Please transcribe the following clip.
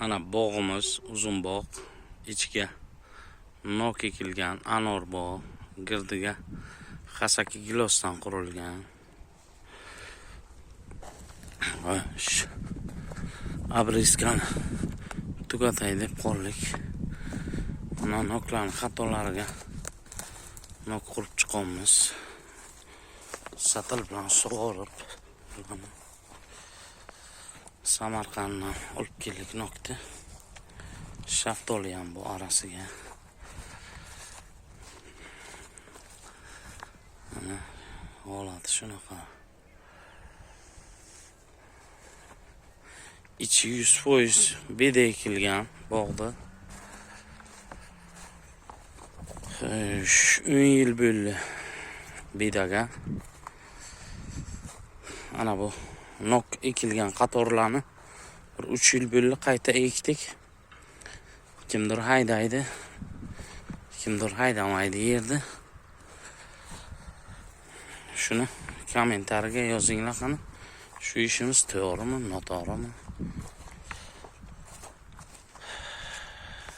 Mana bog'imiz, uzun bog', ichiga nok ekilgan, anor bog', girdiga xasaki gilosdan qurilgan. Xo'sh. Обрезка ni tugatay deb qoldik. Mana noklarni qatorlariga nok qurib chiqamiz. Satil bilan sug'orib, mana Samarqanddan olib keldik nokni. Shaftoli ham bu orasiga. Mana holati shunaqa. Ichi 100% beda ekilgan bog'da. Xo'sh, 10 yil bo'ldi bedaga. Ana bu nok ekilgan qatorlarni bir 3 yil bo'ldi qayta ekdik. Kimdir haydaydi, kimdir haydamaydi yerda. Shuni kommentariyaga yozinglar qani. Shu ishimiz to'g'rimi, noto'g'rimi?